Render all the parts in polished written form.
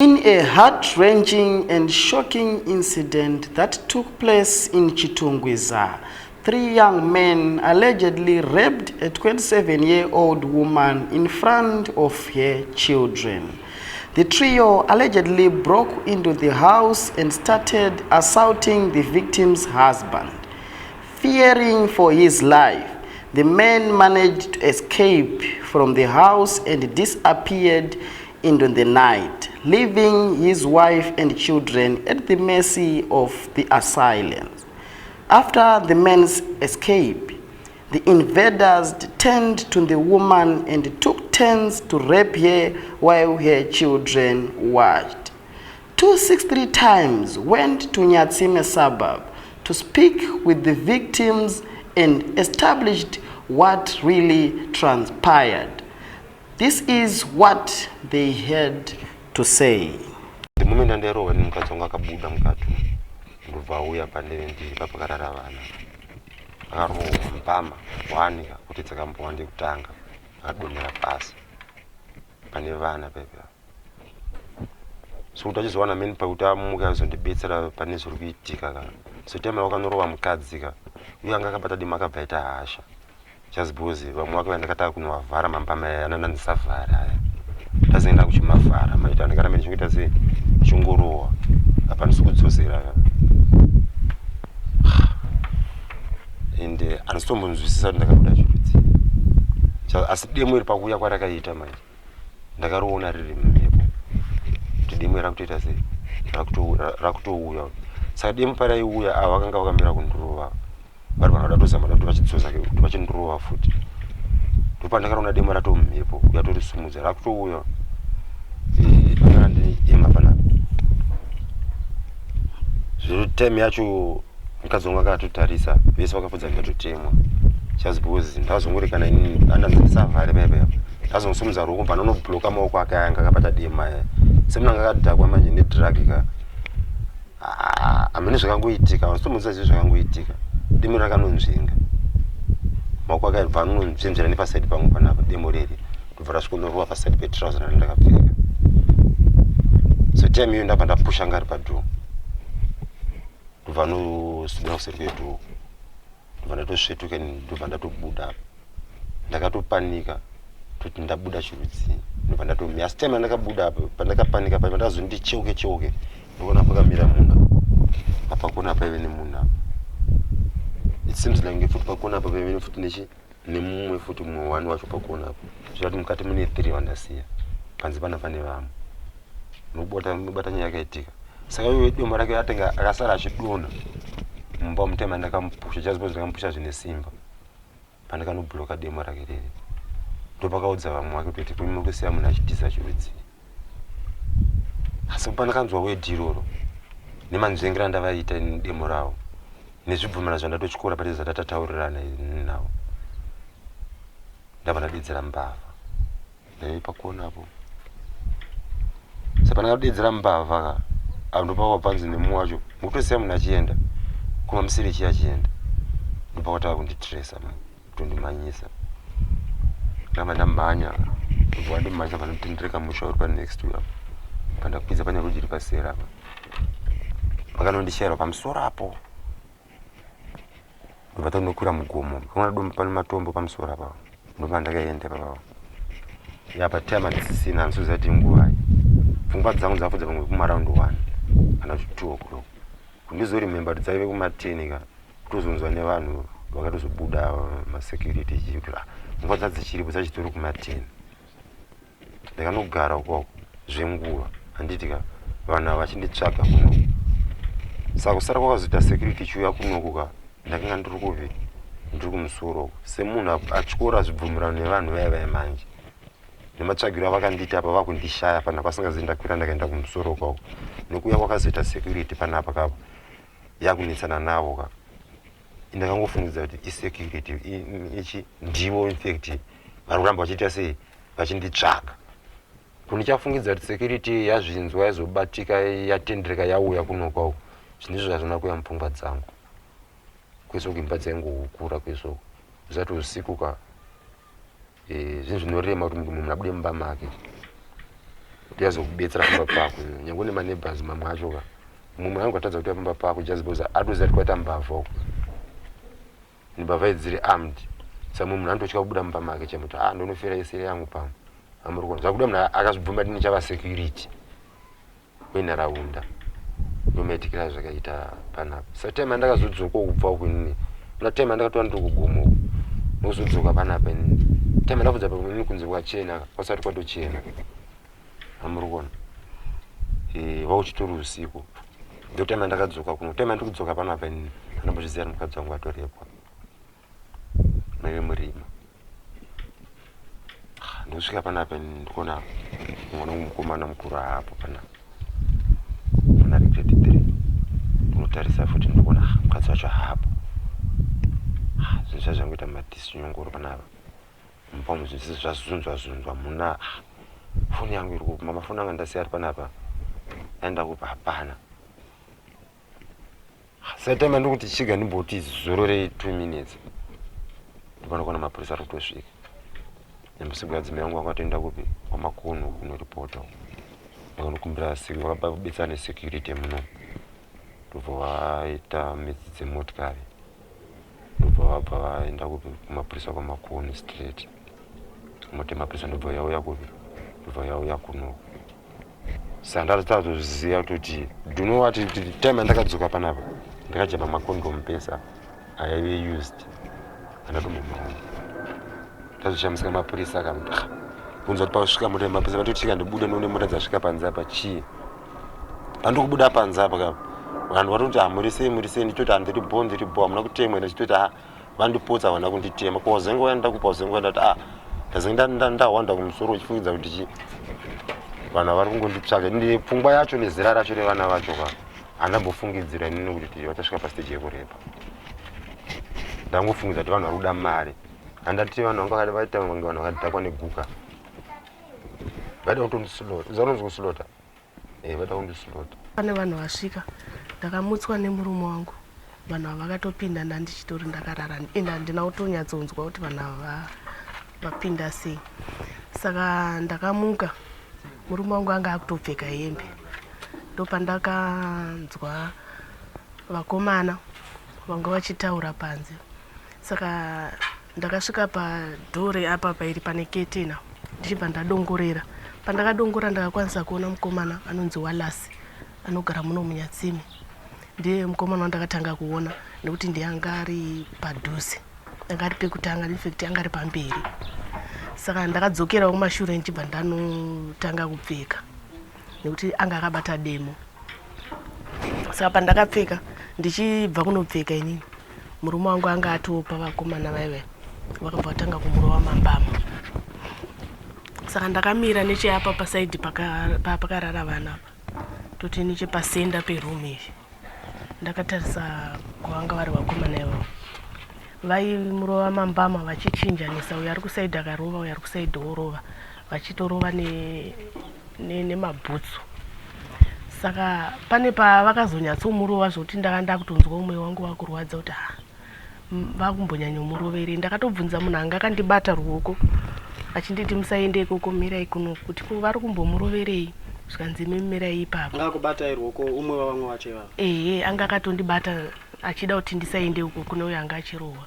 In a heart-wrenching and shocking incident that took place in Chitungwiza, 3 young men allegedly raped a 27-year-old woman in front of her children. The trio allegedly broke into the house and started assaulting the victim's husband. Fearing for his life, the man managed to escape from the house and disappeared into the night, leaving his wife and children at the mercy of the assailants. After the man's escape, the invaders turned to the woman and took turns to rape her while her children watched. 263 Times went to Nyatsime suburb to speak with the victims and established what really transpired. This is what they had to say. The moment andairohwa nemukadzi wangu akabuda mukati ndobva auya pandeve ndiri papakarara vana akarohwa mbama one kuti dzakambowa ndekutanga akadonhera pasi pane vana pepe so kuti achizowana meni pakuti amuke azondibetsera pane zviri kuitika ka so time wakanorova mukadzi ka uye anga akabata dima akabva aita hasha just because vamwe vake vandakatanga kunovavhara mambama aya ananda ndisavhara aya tazoenda kuchimavhara maita ndikaramba ndichingoita se ndichingorohwa apa ndisi kudzosera ka and eh, handisitombonzwisisa kuti ndakabuda chirudzii asi demo iri pakuuya kwarakaita manje ndakariona riri mumhepo kuti demo rakutoita sei rakutouya saka demo paraiuya ava vakanga vakamira kundirova vari vanhu vada tozama kuti vachidzosa kuti vachindirova futi ndopandakariona demo ratomumhepo uya torisumudza rakutouya eh, andiima panapa zviro time yacho mukadzi wangu akatotarisa vese vakafudza ndatotemwa just because ndazongori kana inini andanzi ndisavhare paya paya ndazongosumudza ruoko bva ndonobloka maoko ake aya anga akabata dema aya semunhu anga akadhakwa manje nedrug ka ah, hamene zvakangoitika vasitomuziva zii zvakangoitika demo rakanonzvenga maoko ake bva anonzvenzvera nepasaidi pangu panapa demo reri ndobva rasvikonorova pasaidi petrauser randakapfeka so time iyo ndabva ndapusha ngari padoor ndobva anoswedera kuseri kwedu ndobva ndatosvetuka ndobva ndatobuda apa ndakatopanika toti ndabuda chirudzii ndobva ndatomira asi time yandakabuda apa pandakapanika pa ndazondicheuke cheuke ndoona pakamira munhu apa pakona paive nemunhu apa it seems like futi pakona apa paive futi nechi nemumwe futi mumwe one wacho pakona apa zvirati mukati mune three vandasiya panze pana pane vamwe nobata nyaya yakaitika saka iye doma rake atenga akasara achidonha mumba mutema ndakamupusha just because ndakamupusha zvine simba pandakanobloka demo rake riri ndopakaudza vamwe vake kuti kuri kusiya munhu achitiza chirudzii asi pandakanzwa wedhi iroro nemanzvengera andavaita demo ravo nezvibvumirano zvandatotyora pane zvandatataurirana navo ndabva ndadedzera mbavha ndaive pakona apo saka pandakadedzera mbavha ka apo ndopakabva nzi nemumwe wacho mukutosiya munhu achienda kuma musiri chiya achienda ndopakatava kunditresa mani kutondimhanyisa ndabva ndamhanya ndobva vandimhanyisa panotendereka musha uri panext uya pandakwidza pane rudyi ri paseri apa vakanondishayirwa pamusoro apo ndobva tandokwira mugomo pamwe dombo pane matombo pamusoro apa ndobva ndakaenda ipapa yapa time handisisina handisiziva kuti inguvai pfungwa dzangu dzafudza pamwe kumaround one kana kuti 2 o'clock kundizoremember kuti dzaive kumateni ka kutozonzwa nevanhu vakatozobuda masecurity chii kuti ah, nguva dzadzichiripo dzachitori kumateni Ndakanogara ukoko zvenguva handiti ka vanhu ava vachinditsvaga kunoku saka kusara kwakazoita security ichiuya kunoku ka ndakanga ndiri kupi ndiri kumusoro uku semunhu atyora zvibvumirano nevanhu vaya vaya manje nematsvagiro avakandiita apa vakundishaya panapa vasingazivi ndakwira ndakaenda kumusoro ukoko nekuuya kwakazoita security panapa kapa yakunetsana navo ka ndakangofungidzira kuti isecurity ichi ndivo infact vari kuramba vachiita sei vachinditsvaga kundichafungidza kuti security yazvinzwa yazobatika yatendereka yauya kunokwa uku zvinhu izvo hazvina kuuya mupfungwa dzangu kwese uku imba dzaingohukura kwese uku zvisati usiku ka eh, zvinhu zvinorema kuti munhu abude mumba make. Kuti azokubetsera pamba pako nyange une maneighbors mamwe acho ka, mumwe munhu angatadza kuti pamba pako just because atoziva kuti kwaita mbavha uko, mbavha idzi dziri armed. Saka mumwe munhu anototya kubuda mumba make chaimuti, "Ah, ndonofira isiri yangu pamwe." Amuri kuona zvakuda munhu akazvibvuma dini chava security wenharaunda. Ndomaitikira zvakaita panapa. Sa time andakazodzoka kubva uku inini, kuna time andakatora ndiri kugomo uku, nokuzodzoka panapa inini, time andakubvunza painini kunze kwachena, kwasati kwatochena. Amuri kuona, wauchitori usiku. Ndo time andakadzoka kuno. Time andiri kudzoka panapa inini, andambozviziva kuti mukadzi wangu atorepwa maive murima. Ndosvika panapa inini, ndikuona mwana mukomana mukuru haapo panapa, mwana ari grade 3. Ndinotarisa futi, ndikuona, ah, mukadzi wacho haapo. Ah, zvinhu zvazvangoita madhisinyongoro panapa mupamwe, zvinhu zvazunzwa zunzwa muna. Ah, foni yangu iri kupa, mafoni anga ndasiya ari panapa, aenda kupa, hapana. Satime ndikuti chiga ndimboti zororei 2 minutes, ndipano kuona mapurisa ari kutosvika. Nemusiku adzimai yangu vakatoenda kupi, kwamakono, kunoripota. Ndakanokumbira, vakabetsera nesecurity muno, ndobva vaita midzi dzemotikari, ndobva vabva vaenda kupi, kumapurisa kwamakoni straight. Mota yemapurisa ndobva yauya kupi, ndobva yauya kuno. Saka ndatatoziva kutoti, do you know what, time yandakadzoka panapa ndakajamba makondomu pesa aive used, andatombomaona. Tazoshamisika mapurisa akamuti, "Ah," kunzwa kuti pasvika mota yemapurisa, vatosvika, ndibude ndione mota dzasvika panze apa. Chii pandikubuda panze apa ka, vanhu vatoti, "Ah, muri sei, muri sei?" Ndichitoti, "Handiri bo, ndiri bo, hamuna kutemwa." Ndichitoti, "Ah, vandipotsa, havana kunditema." Ko wazenge waenda kupa, wazenge waenda kuti, ah, ndazenge ndawanda kumusoro, uchifungidza kuti chi vanhu vari kungonditsvaga. Ndi pfungwa yacho nezera racho revana vacho ka, handambofungidzira inini kuti vachasvika pastage yekurepa. Ndangofungidza kuti vanhu vari kuda mari. Handati vanhu vanga vaita kunge vanhu vakadhakwa neguka, vaida kutondislota. Zanonzi kuslota, vaida kundislota. Pane vanhu vasvika, ndakamutswa nemurume wangu. Vanhu ava vakatopinda ndandichitori ndakarara, ende handina kutonyatsonzwa kuti vanhu ava vapinda sei. Saka ndakamuka, murume wangu anga akutopfeka hembe. Ndopandakanzwa vakomana vanga vachitaura panze. Saka ndakasvika padhore apa pairi pane ketena, ndichibva ndadongorera. Pandakadongora, ndakakwanisa kuona mukomana anonzi Wallace, anogara muno muNyatsime. Ndiye mukomana wandakatanga kuona nekuti ndiye anga ari padhuze, anga ari pekutanga, infact anga ari pamberi. Saka ndakadzokerawo kumashure, ndichibva ndanotanga kupfeka nekuti anga akabata demo. Saka pandakapfeka, ndichibva kunopfeka inini, murume wangu anga atopa vakomana vaive vakabva vatanga kumurova mambama. Saka ndakamira necheapa pasaidhi pakarara vana apa, toti nechepasenda perumu iyi, ndakatarisa kwavanga vari vakomana ivavo. Vaimurova mambama vachichinjanisa, uyo ari kusaidhi akarova, uyo ari kusaidhi orova, vachitorova nemabhutsu. Saka pane pavakazonyatsomurova zvokuti ndanga ndakutonzwa mwoyo wangu wakurwadza kuti, ha, vakumbonyanyomuroverei. Ndakatobvunza munhu anga akandibata ruoko achinditi, "Musaende ikoko, mirai kuno," kuti, "Ko vari kumbomuroverei?" Zvikanzi, "Mimirai ipapo." Angakubatai ruoko umwe wavamwe vacho ivavo? Ehe, anga akatondibata achida kuti ndisaende uko kune uyo anga achirohwa.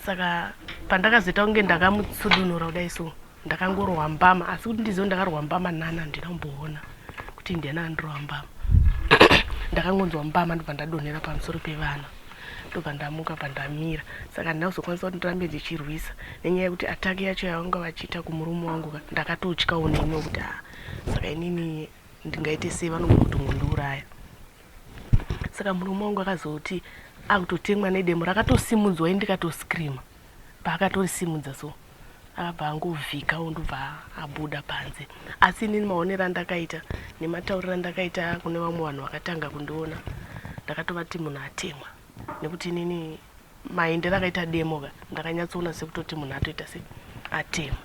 Saka pandakazoita kunge ndakamutsudunura kudai so, ndakangorohwa mbama, asi kuti ndizive ndakarohwa mbama nana, handina kumboona kuti ndiani andirohwa mbama. Ndakangonzwa mbama, ndobva ndadonhera pamusoro pevana, ndobva ndamuka pandamira. Saka handina kuzokwanisa kuti ndirambe ndichirwisa nenyaya yekuti attack yacho yavanga vachiita kumurume wangu ka, ndakatotyawo neniwo kuti, "Ah, saka inini ndingaite sei? Vanogona kutongondiuraya." Saka murume wangu akazoti akutotemwa nedemo rakatosimudzwa, ini ndikatoscreama paakatorisimudza. So akabva angovhikawo, ndobva abuda panze. Asi inini maonero andakaita nematauriro andakaita kune vamwe vanhu vakatanga kundiona, ndakatovati munhu atemwa, nekuti inini maendero akaita demo ka, ndakanyatsoona sekutoti munhu atoita se atemwa.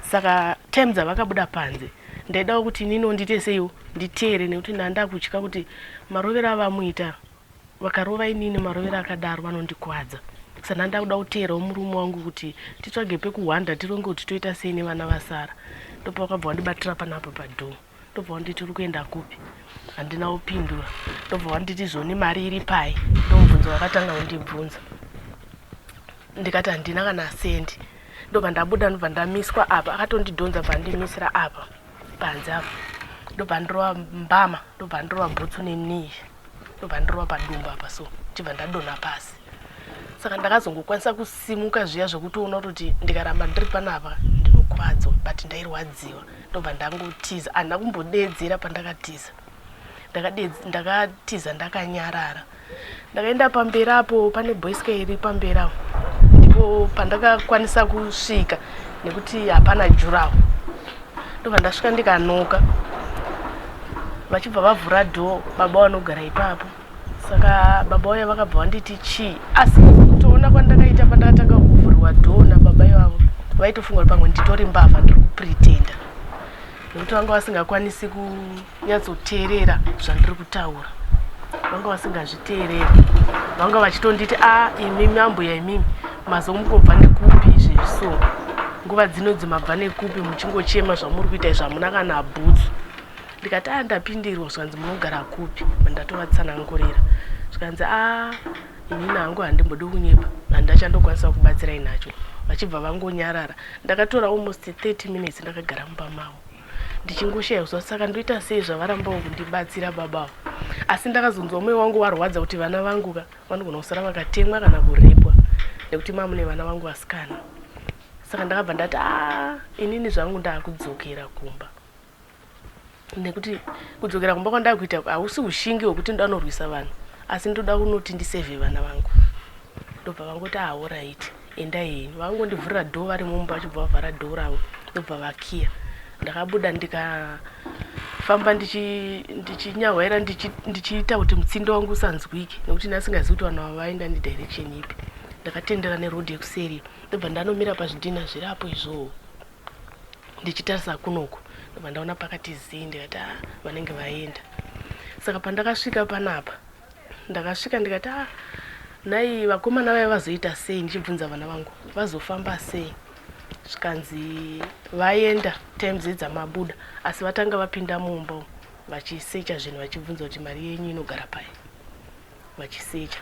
Saka time dzavakabuda panze, ndaidawo kuti ininiwo ndiite seiwo, nditeere, nekuti ndandakutya kuti marovero avamuita, vakarova inini marovero akadaro, vanondikwadza. Saka ndakuda kuteerawo murume wangu kuti titsvage pekuhwanda, tironge kuti toita sei nevana vasara. Ndopavakabva vandibatira panapa padhoo. Ndobva wanditi uri kuenda kupi? Handina kupindura. Ndobva wanditi zvoni mari iri pai? Ndomubvunzo wakatanga kundibvunza. Ndikati handina kana sendi. Ndobva ndabuda, ndobva ndamiswa apa. Akatondidhonza bva andimisira apa panze apa. Ndobva ndirova mbama, ndobva ndirova bhutsu nenii, ndobva ndirova padumbu apa, so ndibva ndadonha pasi. Saka ndakazongokwanisa kusimuka zviya zvekutoona kutoti ndikaramba ndiri panapa ndinokwadzwa, but ndairwadziwa. Ndobva ndangotiza, handina kumbodeedzera pandakatiza. Ndakatiza ndakanyarara. Ndakaenda pamberi apo pane boyska iri pamberi apo, ndipo pandakakwanisa kusvika nekuti hapana jurawo. Ndobva ndasvika ndikanoka, vachibva vavhura dhoo, baba vanogara ipapo. Saka baba uya vakabva vanditi chii, asi kutoona kwandakaita pandakatanga kuvhurwa dhoo nababa ivavo, vaitofunga kuti pamwe nditori mbavha, ndiri kupretenda, nekuti vanga vasingakwanisi kunyatsoteerera zvandiri kutaura. Vanga vasingazviteereri, vanga vachitonditi, a imimi ambuya, imimi mazomukobva nekupi izvezvi? So nguva dzino dzimabva nekupi muchingochema zvamuri kuita izvi? Hamuna kana bhutsu. Ndikati, a ndapindirwa. Zvikanzi, munogara kupi? Ndatovatsanangurira. Zvikanzi, a inini hangu handimbodi kunyepa, handachandokwanisa kubatsirai nacho. Vachibva vangonyarara. Ndakatora almost 30 minutes ndakagara mumba mavo ndichingoshaya kuziva, saka ndoita sei zvavarambawo kundibatsira babavo? Asi ndakazonzwa mwoyo wangu warwadza kuti vana vangu ka vanogona kusara vakatemwa kana kurepwa, nekuti mamune vana vangu vasikana. Saka ndakabva ndati, a inini zvangu ndaakudzokera kumba, nekuti kudzokera kumba kwandakuita hausi ushingi hwekuti ndoda norwisa vanhu, asi ndoda kunoti ndisevhe vana vangu. Ndobva vangoti, alright, endai henyu. Vangondivhurira dhoo vari mumba, vachibva vavhara dhoo ravo, ndobva vakiya. Ndakabuda ndikafamba ndichinyahwaira, ndichiita kuti mutsindo wangu usanzwike, nekuti ndasingazivi kuti vanhu ava vaenda nedirection ipi. Ndakatendera nerodhi yekuseri, ndobva ndanomira pazvidhina zviri apo izvowo ndichitarisa kunoku. Ndobva ndaona pakati zii, ndikati, a vanenge vaenda. Saka pandakasvika panapa, ndakasvika ndikati, a nhai vakomana vaya vazoita sei? Ndichibvunza vana vangu, vazofamba sei? Zvikanzi vaenda times dzamabuda, asi vatanga vapinda mumba vachisecha zvinhu, vachibvunza kuti mari yenyu inogara pai, vachisecha.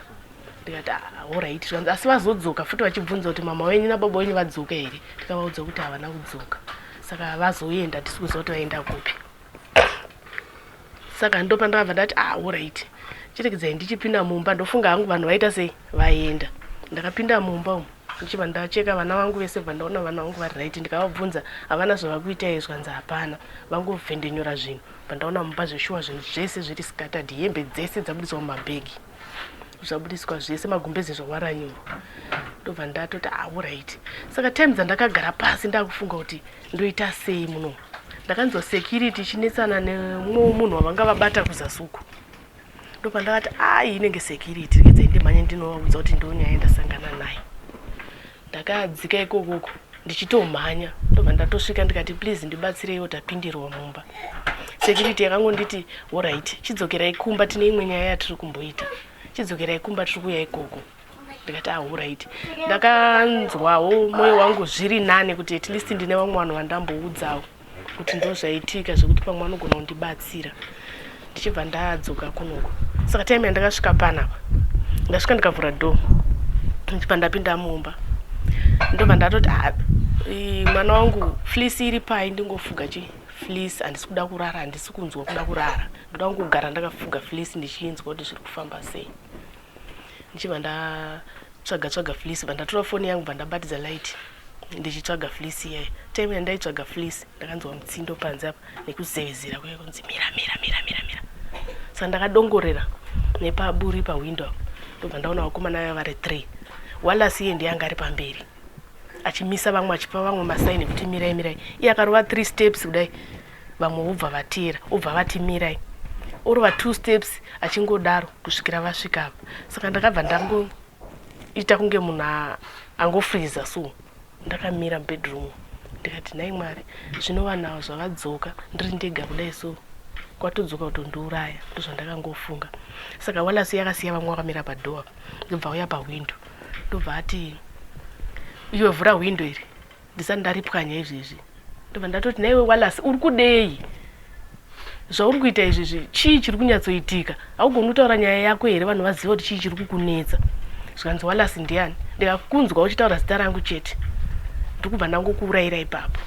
Ndikati, alright. Zvikanzi asi vazodzoka futi vachibvunza kuti mama wenyu nababa wenyu vadzoka here? Tikavaudza kuti havana kudzoka, saka vazoenda, tisi kuziva kuti vaenda kupi. Saka ndo pandakabva ndati, alright, chirekidzai ndichipinda mumba, ndofunga hangu vanhu vaita sei, vaenda. Ndakapinda mumba umu ndichibva ndacheka vana vangu vese, bva ndaona vana vangu vari right. Ndikavabvunza, havana zvavakuita here? Zvikanzi hapana, vangovhendenyura zvinhu. Bva ndaona mumba zveshuwa zvinhu zvese zviri scattered, hembe dzese dzabudiswa mumabhegi, zvabudiswa zvese, magumbeze zvawaranyurwa. Ndobva ndatoti, alright. Saka time dzandakagara pasi ndakufunga kuti ndoita sei muno, ndakanzwa security ichinetsana nemumwe munhu wavanga vabata kuzasi uku. Ndobva ndakati, ai inenge security, regedzai ndimhanye ndinovaudza kuti ndonyaya ndasangana nayo. Ndakadzika ikokoko ndichitomhanya, ndobva ndatosvika ndikati, please ndibatsireiwo, tapindirwa mumba. Security yakangonditi, alright, chidzokerai kumba, tine imwe nyaya yatiri kumboita, chidzokerai kumba, tiri kuuya ikoko. Ndikati, alright. Ndakanzwawo mwoyo wangu zviri nane kuti at least ndine vamwe vanhu vandamboudzawo kuti ndo zvaitika, zvekuti pamwe vanogona kundibatsira. Ndichibva ndadzoka kunoko. Saka time yandakasvika panapa, ndasvika ndikavhura dhoo, ndichibva ndapinda mumba, ndobva ndatoti, ah, mwana wangu, fleece iri pai? Ndingofuga chi fleece, handisi kuda kurara, handisi kunzwa kuda kurara, ndoda kungogara ndakafuga fleece ndichinzwa kuti zviri kufamba sei. Ndichibva ndatsvaga tsvaga fleece, bva ndatora foni yangu, bva ndabatidza light ndichitsvaga fleece iyayo. Time yandaitsvaga fleece, ndakanzwa mutsindo panze apa nekuzevezera kuya kunzi, mira, mira, mira, mira, mira. Saka ndakadongorera nepaburi pahwindo apo, ndobva ndaona vakomana vaya vari three. Wallace iye ndiye anga ari pamberi achimisa vamwe, achipa vamwe masaini ekuti mirai, mirai. Iye akarova three steps kudai, vamwe vobva vateera, obva vati mirai, orova two steps, achingodaro kusvikira vasvika apa. Saka ndakabva ndangoita kunge munhu angofriza so, ndakamira mubedroom. Ndikati, nhai Mwari, zvino vanhu ava zvavadzoka ndiri ndega kudai so, kwatodzoka kutondiuraya. Ndozvandakangofunga. Saka Wallace yakasiya vamwe vakamira padhoo apa, ndobva uya pahwindo. Ndobva ati, iwe vhura hwindo iri ndisati ndaripwanya izvezvi. Ndobva ndatoti, naiwe Wallace, uri kudei? Zvauri kuita izvezvi chii chiri kunyatsoitika? Haugoni kutaura nyaya yako here vanhu vaziva kuti chii chiri kukunetsa? Zvikanzi, Wallace ndiani? Ndikakunzwa uchitaura zita rangu chete ndikubva ndangokuurayira ipapo.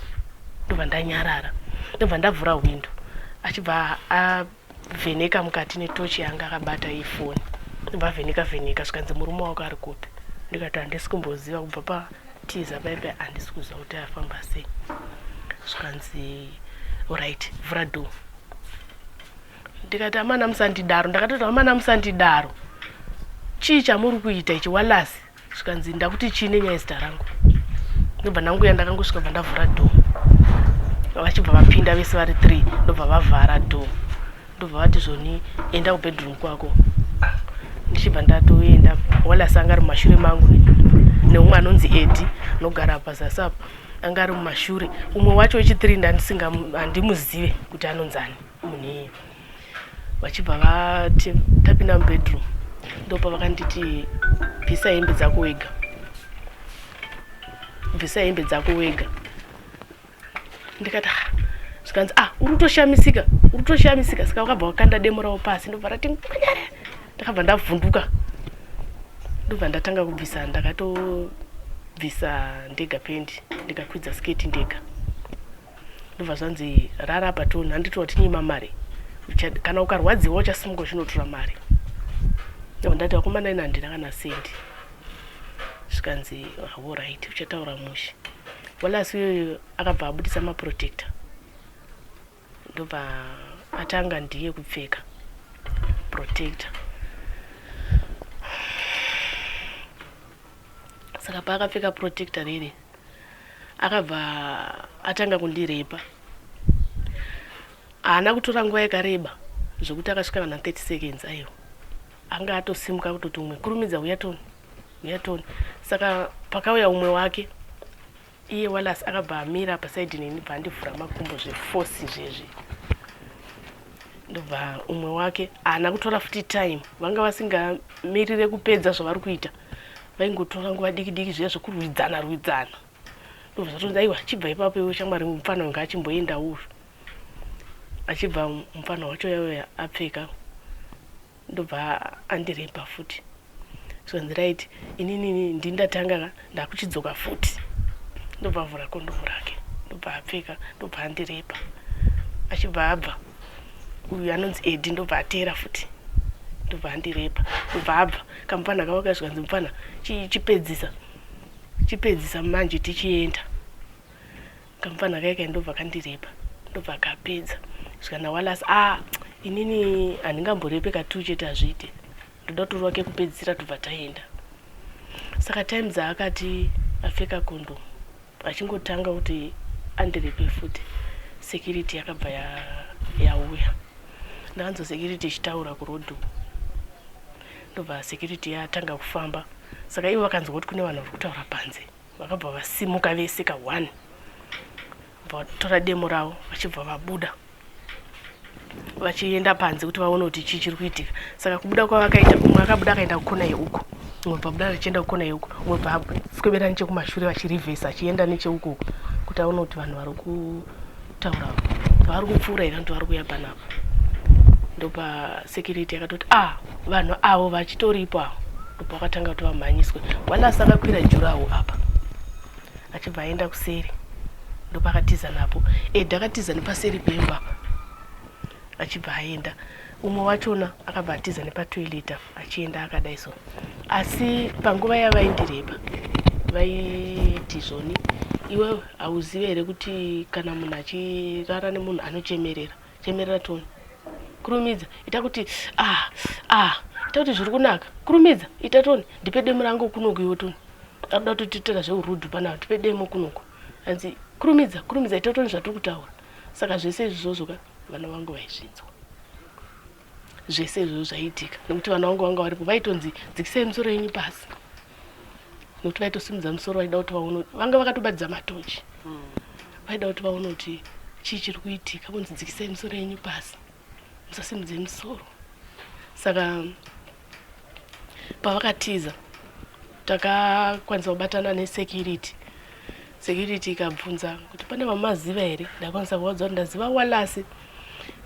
Ndobva ndanyarara, ndobva ndavhura hwindo, achibva avheneka mukati netochi yanga akabata yefoni. Ndobva avheneka vheneka, zvikanzi, murume wako ari kupi? Ndikati, handisi kumboziva, kubva patiza paipai handisi kuziva kuti afamba sei. Zvikanzi, alright, vhura door. Ndikati, amana musandidaro. Ndakatoti, amana musandidaro, chii chamuri kuita ichi Wallace? Zvikanzi, ndakuti chii nenyaya yezita rangu? Ndobva ndanguya, ndakangosvika bva ndavhura door, vachibva vapinda vese vari 3, ndobva vavhara door, ndobva vati zvoni, enda kubedroom kwako. Ndichibva ndatoenda. Wallace anga ari mumashure mangu neumwe anonzi Edi anogara pazasi apa, anga ari mumashure. Umwe wacho wechi3 ndandisinga handimuzive kuti anonzani munhu iyeye. Vachibva vati tapinda mubedroom, ndopa vakanditi, bvisa hembe dzako wega, bvisa hembe dzako wega. Ndikati, ah. Zvikanzi, ah, uri kutoshamisika, uri kutoshamisika. Saka vakabva vakanda demo ravo pasi, ndobva rati ngwanyare. Ndakabva ndavhunduka, ndobva ndatanga kubvisa. Ndakatobvisa ndega pendi, ndikakwidza sketi ndega. Ndobva zvanzi, rara apa toni, handiti watinyima mari? Kana ukarwadziwa uchasimuka uchinotora mari. Ndobva ndati, vakomana, ina handina kana sendi. Zvikanzi, alright, uchataura mushe. Wallace uyoyo akabva abudisa maprotector, ndobva atanga ndiye kupfeka protector. Saka paakapfeka protector rere, akabva atanga kundirepa. Haana kutora nguva yakareba zvokuti akasvika kana 30 seconds, aiwa, anga atosimuka kutoti umwe, kurumidza, uya Toni, uya Toni. Saka pakauya umwe wake iye Wallace, akabva amira pasaidi neni, bva andivhura makumbo zveforce zvezvi. Ndobva umwe wake haana kutora futi time, vanga vasingamirire kupedza zvavari kuita, vaingotora nguva diki diki zviya zvekurwidzana rwidzana. Ndobva zvatonzi, aiwa, chibva ipapo iwe shamwari, mufana wanga achimboenda uyu. Achibva mufana wacho yauya apfeka, ndobva andirepa futi. Zvanzi, right, inini ndindatanga ka, ndakuchidzoka futi. Ndobva avhura kondomu rake, ndobva apfeka, ndobva andirepa. Achibva abva, uyu anonzi Edi ndobva ateera futi, ndobva andirepa. Ndobva abva kamufana kavo kazvikanzi, mufana, chipedzisa, chipedzisa manje tichienda. Kamufana kaika ndobva kandirepa, ndobva kapedza. Zvikana Wallace, a inini handingamborepe katu chete, hazviite, ndoda kutorwa kekupedzisira tobva taenda. Saka time dzaakati apfeka kondomu, achingotanga kuti andirepe futi, security yakabva yauya. Ndakanzwa security ichitaura kurodhu, ndobva security yatanga kufamba. Saka ivo vakanzwa kuti kune vanhu vari kutaura panze, vakabva vasimuka vese ka1, vatora demo ravo, vachibva vabuda vachienda panze kuti vaone kuti chii chiri kuitika. Saka kubuda kwavakaita, umwe akabuda akaenda kukona yeuko, umwe bva buda achienda kukona yeuko, umwe bva swebera nechekumashure vachirivhesa achienda necheuko kuti aone kuti vanhu vari kutaura vari kupfuura here, kuti vari kuuya panapa. Ndopa security yakatoti, ah, vanhu avo vachitoripo avo. Ndopa vakatanga kuti vamhanyiswe. Wallace akakwira jurawo apa, achibva aenda kuseri, ndopakatiza napo. Ed akatiza nepaseri pemba apa, achibva aenda. Umwe wachona akabva atiza nepatoilet apa, achienda akadai so. Asi panguva yavaindirepa vaiti zvoni, iwewe hauzive here kuti kana munhu achirara nemunhu anochemerera? Chemerera Toni, kurumidza, ita kuti ah ah, ita kuti zviri kunaka, kurumidza, ita Toni, ndipe demo rangu kunoku. Iwe Toni, arikuda kutotitira zveurudhu panapa, tipe demo kunoku. Anzi, kurumidza, kurumidza, ita Toni zvatiri kutaura. Saka zvese izvozvo ka, vana vangu vaizvinzwa zvese izvozvo zvaiitika, nekuti vana vangu vanga varipo. Vaitonzi, dzikisai musoro yenyu pasi, nekuti vaitosimudza musoro, vaida kuti vaone. Vanga vakatobatidza matochi, vaida kuti vaone kuti chii chiri kuitika. Vonzi, dzikisai musoro yenyu pasi, musasimudze musoro. Saka pavakatiza Takakwanisa kubatana nesecurity. Security ikabvunza kuti pane vamaziva here. Ndakwanisa kuvaudza kuti ndaziva Wallace,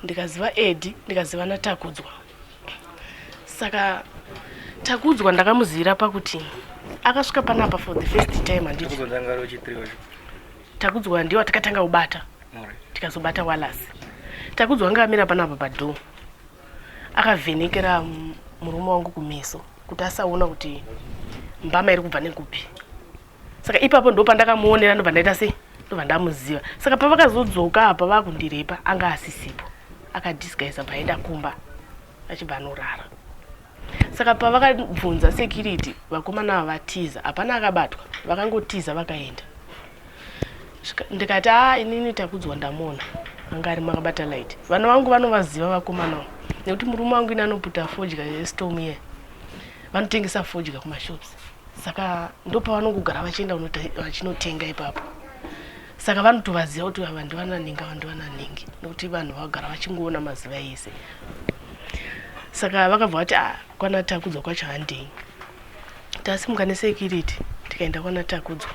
ndikaziva Eddie, ndikaziva naTakudzwa. Saka Takudzwa ndakamuzivira pakuti akasvika panapa for the first time, handiti? Takudzwa ndiwo takatanga kubata, tikazobata Wallace. Takudzwa anga amira panapa padoor, akavhenekera murume wangu kumeso kuti asaona kuti mbama iri kubva nekupi. Saka ipapo ndo pandakamuonera, ndobva ndaita sei, ndobva ndamuziva. Saka pavakazodzoka apa vakundirepa, anga asisipo, akadisguisa, bva aenda kumba achibva anorara. Saka pavakabvunza security, vakomana ava vatiza, hapana akabatwa, vakangotiza vakaenda. Ndikati, "A, inini Takudzwa ndamuona, anga ari makabata light." Vana vangu vanovaziva vakomana ava nekuti murume wangu ini anoputa fodya yestorm iye, vanotengesa fodya kumashops, saka ndopavanongogara vachienda vachinotenga ipapo. Saka vanotovaziva kuti ava ndivananingi, ava ndivananingi, nekuti vanhu vagara vachingoona mazuva ese. Saka vakabva vati, "A, kwana Takudzwa kwacho handei." Tasimuka nesecurity tikaenda kwana Takudzwa.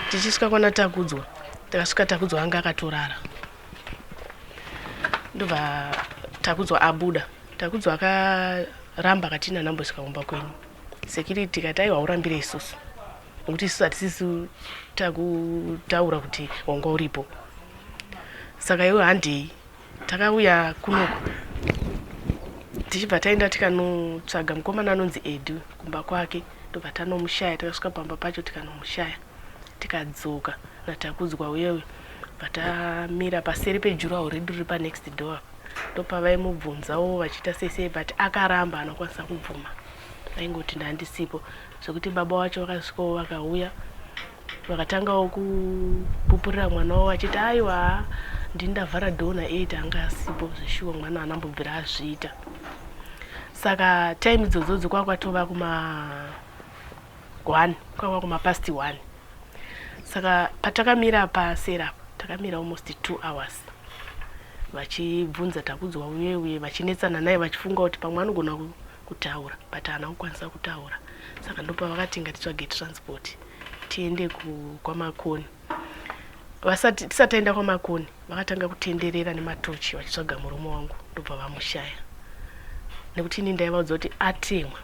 Tichisvika kwana Takudzwa, takasvika Takudzwa anga akatorara. Ndobva Takudzwa abuda. Takudzwa akaramba, akati, "Nanambosvika kumba kwenyu." Security tikati, "Aiwa, urambire isusu, nekuti isusu hatisisi takutaura kuti wanga uripo, saka iwe handei." Takauya kunoku, tichibva taenda tikanotsvaga mukomana anonzi Edu kumba kwake, ndobva tanomushaya. Takasvika pamba pacho tikanomushaya, tikadzoka naTakudzwa uyewe, bva tamira paseri pedurawall redu riri panext door. Ndopavaimubvunzawo vachiita sei sei, but akaramba, anokwanisa kubvuma, aingoti, "Ndandisipo." Zvekuti baba wacho vakasvikawo, vakauya, vakatangawo kupupurira mwana wavo vachiti, "Aiwa, ndini ndavhara door na8, anga asipo zveshuwa, mwana anambobvira azviita." Saka time idzodzodzo kwakwatova kuma 1, kwava kuma past 1. Saka patakamira pasera, takamira almost 2 hours vachibvunza Takudzwa uye uye vachinetsana naye, vachifunga kuti pamwe anogona kutaura, but haana kukwanisa kutaura. Saka ndopavakati, "Ngatitsvage transport tiende kwaMakoni." Vasati tisati taenda kwaMakoni, vakatanga kutenderera nematochi vachitsvaga murume wangu, ndobva vamushaya, nekuti ini ndaivaudza kuti atemwa.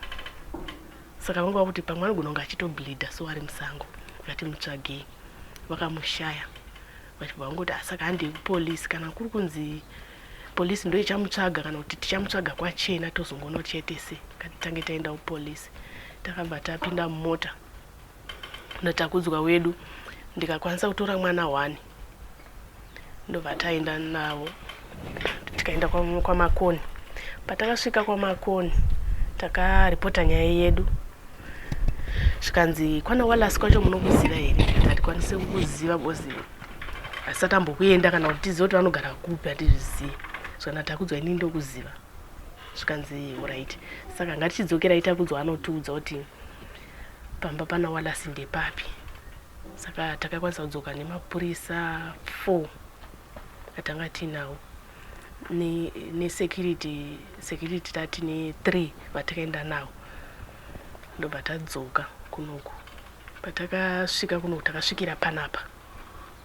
Saka vanga vakuti pamwe anogona kunge achitobleedha, so ari musango, ngatimutsvagei. Vakamushaya, vachibva vangoti, "Ah, saka handei kupolisi, kana kuri kunzi polisi ndo ichamutsvaga, kana kuti tichamutsvaga kwachena, tozongoona chete se ngatitange taenda kupolisi." Takabva tapinda mumota naTakudzwa wedu, ndikakwanisa kutora mwana one, ndobva taenda navo, tikaenda kwaMakoni. Patakasvika kwaMakoni, takaripota nyaya yedu, zvikanzi, "Kwana Wallace kwacho munokuziva here?" Tikati, "Hatikwanisi kukuziva because hasisati ambokuenda, kana kuti tizive kuti vanogara kupi, hatizvizivi." Zvikana, "Takudzwa inini ndokuziva." Zvikanzi, "Alright, saka ngatichidzokerai, Takudzwa anotiudza kuti pamba pana Wallace ndepapi." Saka takakwanisa kudzoka nemapurisa 4 atanga tiinawo nesecurity security tati ne3 vatakaenda navo, ndobva tadzoka kunoku. Patakasvika kunoku, takasvikira panapa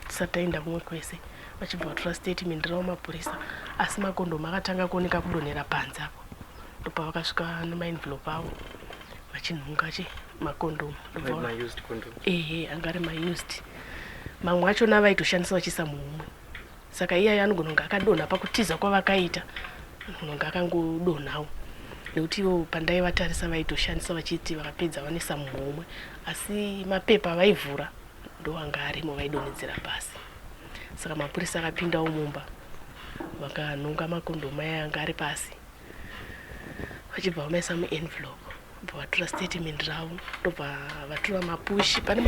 tisati taenda kumwe kwese, vachibva vatora statement ravo mapurisa. Asi makondomu akatanga kuoneka kudonhera panze apo, ndopavakasvika nemaenvelope avo vachinhunga chi makondomu. Ehe, anga ari maused, mamwe achona vaitoshandisa vachiisa muhomwe. Saka iyayo anogona kunge akadonha pakutiza kwavakaita, anogona kunge akangodonhawo, nekuti ivo pandaivatarisa vaitoshandisa vachiti vakapedza vanoisa muhomwe, asi mapepa vaivhura ndo anga arimo, vaidonhedzera pasi. Saka mapurisa akapindawo mumba, vakanhonga makondomu aya anga ari pasi, vachibva vamaisa muenvelope, bva vatora statement ravo, ndobva vatora mapushi, pane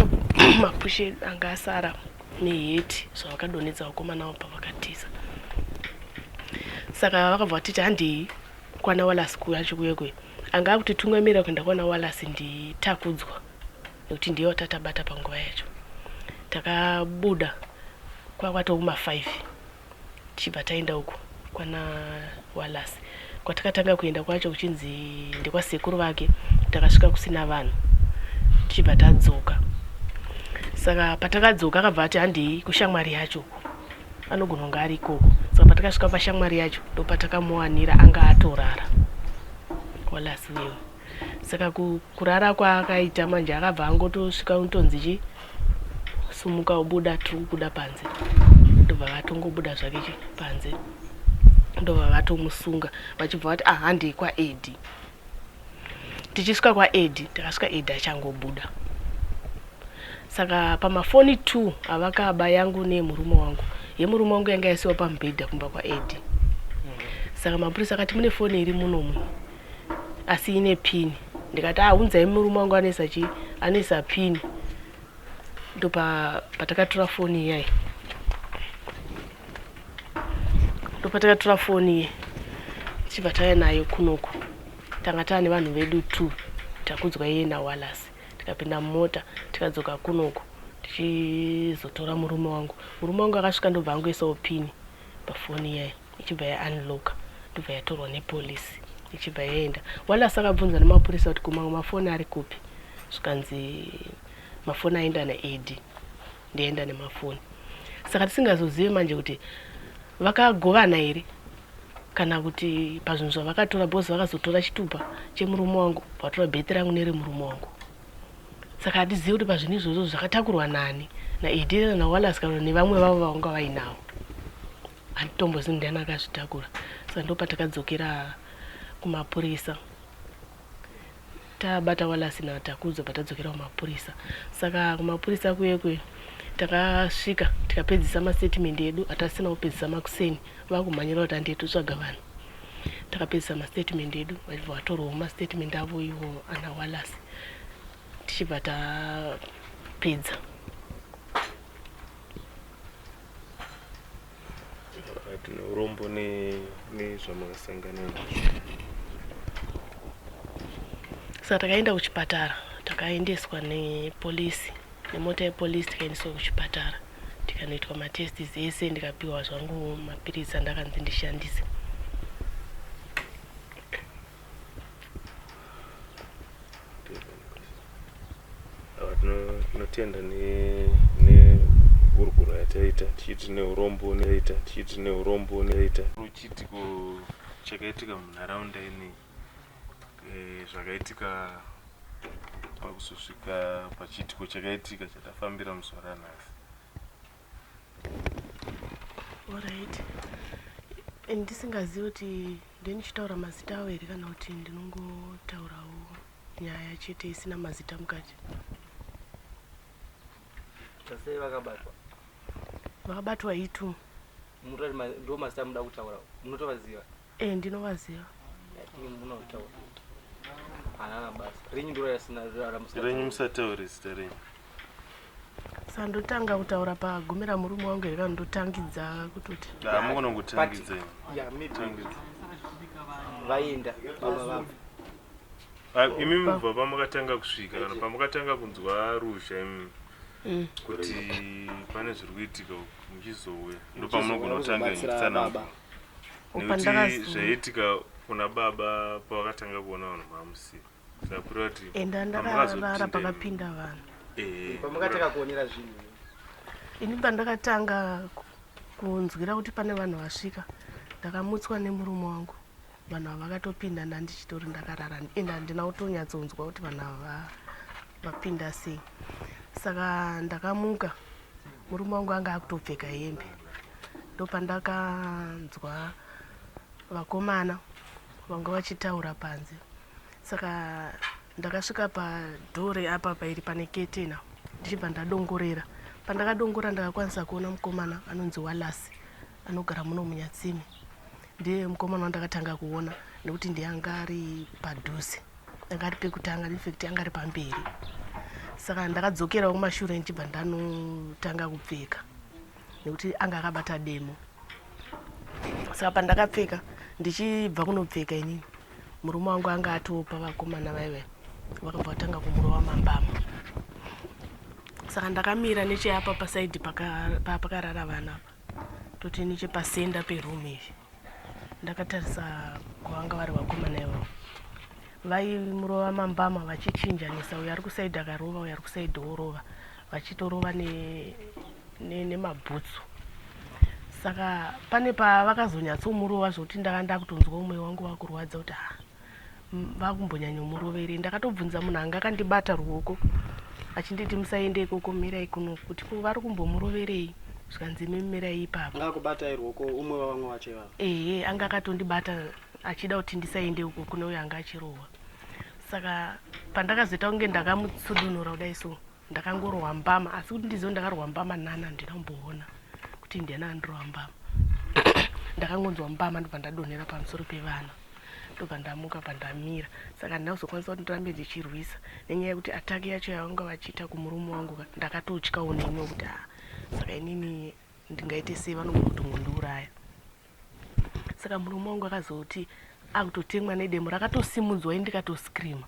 mapushi anga asara neheti zvavakadonhedza vakomana avo pavakatiza. Saka vakabva vatiti, "Handei kwana Wallace kuyacho kuyekwe." Anga akutitungamira kuenda kwana Wallace ndiTakudzwa, nekuti ndiye watatabata panguva yacho. Takabuda kwakwatoma 5, tichibva taenda uko kwana Wallace. Kwatakatanga kuenda kwacho kuchinzi ndekwasekuru vake. Takasvika kusina vanhu. Tichibva tadzoka. Saka patakadzoka akabva ati handei kushamwari yacho uko. Anogona kunge ari ikoko. Saka patakasvika pashamwari yacho ndopatakamuwanira anga atorara. Wallace uyewe. Saka kurara kwaakaita manje akabva angotosvika unotonzi chi sumuka ubuda tiri kubuda panze. Ndobva vatongobuda zvake chi panze. Ndobva vatomusunga vachibva vati ah handei kwaEddy. Tichisvika kwaEddy takasvika Eddy achangobuda. Saka pamafoni 2 avakaba yangu neyemurume wangu, yemurume wangu yanga yasiwa pamubhedha kumba kwaEddy. Saka mapurisa akati mune foni iri munomu asi ine pini. Ndikati ah unzai murume wangu anoisa chii anoisa pini. Ndopa patakatora foni iyayi. Ndopatakatora foni iye tichibva tauya nayo kunoku. Tanga taane vanhu vedu 2 Takudzwa iye naWallace. Tikapinda mumota tikadzoka kunoku tichizotora murume wangu. Murume wangu akasvika ndobva angoisawo pini pafoni iyayi ichibva yaunlocka ndobva yatorwa nepolice ichibva yaenda. Wallace akabvunza nemapurisa kuti ko mamwe mafoni ari kupi zvikanzi mafoni aenda naEddy ndienda nemafoni. Saka tisingazozive manje kuti vakagovana here kana kuti pazvinhu zvavakatora because vakazotora chitupa chemurume wangu vatora bheti rangu neremurume wangu. Saka hatizivi kuti pazvinhu izvozvo zvakatakurwa nani naEddy naWallace kana nevamwe vavo vavanga vainavo. Handitombozivi ndiani akazvitakura. Saka ndopatakadzokera kumapurisa. Tabata Wallace naTakudzwa patadzokera kumapurisa. Saka kumapurisa kuye kuye takasvika tikapedzisa mastatement edu atasina kupedzisa makuseni vakumhanyira kuti handei totsvaga vanhu. Takapedzisa mastatement edu vachibva vatorwawo mastatement avo ivo ana Wallace tichibva tapedza. Tine urombo nezvamakasangana nazvo. Saka takaenda kuchipatara, takaendeswa nepolisi nemota yepolisi tikaendeswa kuchipatara tikanoitwa matests ese ndikapiwa zvangu mapiritsi andakanzi ndishandise. Tinotenda nehurukuro yataita tichiti tine urombo neita tichiti tine urombo neita chiitiko chakaitika munharaunda inei eh, zvakaitika pakuzosvika pachiitiko chakaitika chatafambira muzuva ranhasi. Alright. Ndisingazivi kuti ndinichitaura mazita avo here kana kuti ndinongotaurawo nyaya chete isina mazita mukati. Sei vakabatwa? Vakabatwa itu. Ndo mazita amuda kutaura munotovaziva? Eh, ndinovaziva. Munotaura. Hanana basa. Renyu ndiro rasina ramusina. Renyu musataure zita renyu. Saka ndotanga kutaura pagumira murume wangu here kana ndotangidza kutoti? Ah, mugona kutangidza. Yeah, maybe. Tangidza. Vaenda baba vabva. Ah, imi mubva pamakatanga kusvika kana pamakatanga kunzwa ruzha imi mm. kuti pane zviri kuitika muchizouya ndopamunogona kutanga kutsanangura. Nekuti zvaiitika kuna baba pavakatanga kuona vanhu mamusiya saka kureva kuti enda ndakarara pakapinda vanhu eh, pamakatanga kuonera zvinhu ini pandakatanga kunzwira kuti pane vanhu vasvika ndakamutswa nemurume wangu vanhu ava vakatopinda ndandichitori ndakarara ende handina kutonyatsonzwa kuti vanhu ava vapinda sei saka ndakamuka murume wangu anga akutopfeka hembe ndopandakanzwa vakomana vanga vachitaura panze saka ndakasvika padhoo reapa pairi pane ketena ndichibva ndadongorera pandakadongora ndakakwanisa kuona mukomana anonzi Wallace anogara muno munyatsime ndiye mukomana wandakatanga kuona nekuti ndiye anga ari padhuze anga ari pekutanga infact anga ari pamberi saka ndakadzokerawo kumashure ndichibva ndanotanga kupfeka nekuti anga akabata demo saka pandakapfeka ndichibva kunopfeka inini murume wangu anga atopa vakomana vaive vakabva vatanga kumurova mambama saka ndakamira necheapa pasaidhi pakarara vana apa toti nechepasenda peroom iyi ndakatarisa kwavanga vari vakomana ivavo Vaimurova mambama vachichinjanisa, uyo ari kusaidhi akarova, uyo ari kusaidhi orova, vachitorova nemabhutsu. Saka pane pavakazonyatsomurova zvokuti ndanga ndakutonzwa mwoyo wangu wakurwadza kuti ha, vakumbonyanyomuroverei. Ndakatobvunza munhu anga akandibata ruoko achinditi musaende ikoko, mirai kuno, kuti ko vari kumbomuroverei? Zvikanzi imi mirai ipapo. Anga akubatai ruoko umwe wavamwe vacho ivavo? Ehe, anga akatondibata achida kuti ndisaende uko kune uyo anga achirohwa. Saka pandakazoita kunge ndakamutsudunura kudai so, ndakangorohwa mbama, asi kuti ndizive ndakarohwa mbama nani handina kumboona kuti ndiani andirohwa mbama. Ndakangonzwa mbama ndobva ndadonhera pamusoro pevana, ndobva ndamuka pandamira. Saka handina kuzokwanisa kuti ndirambe ndichirwisa nenyaya yekuti ataki yacho yavanga vachiita kumurume wangu ka, ndakatotyawo neniwo kuti haa, saka inini ndingaite sei, vanogona kutongondiuraya. Saka murume wangu akazoti akutotemwa nedemo rakatosimudzwa, ini ndikatoscreama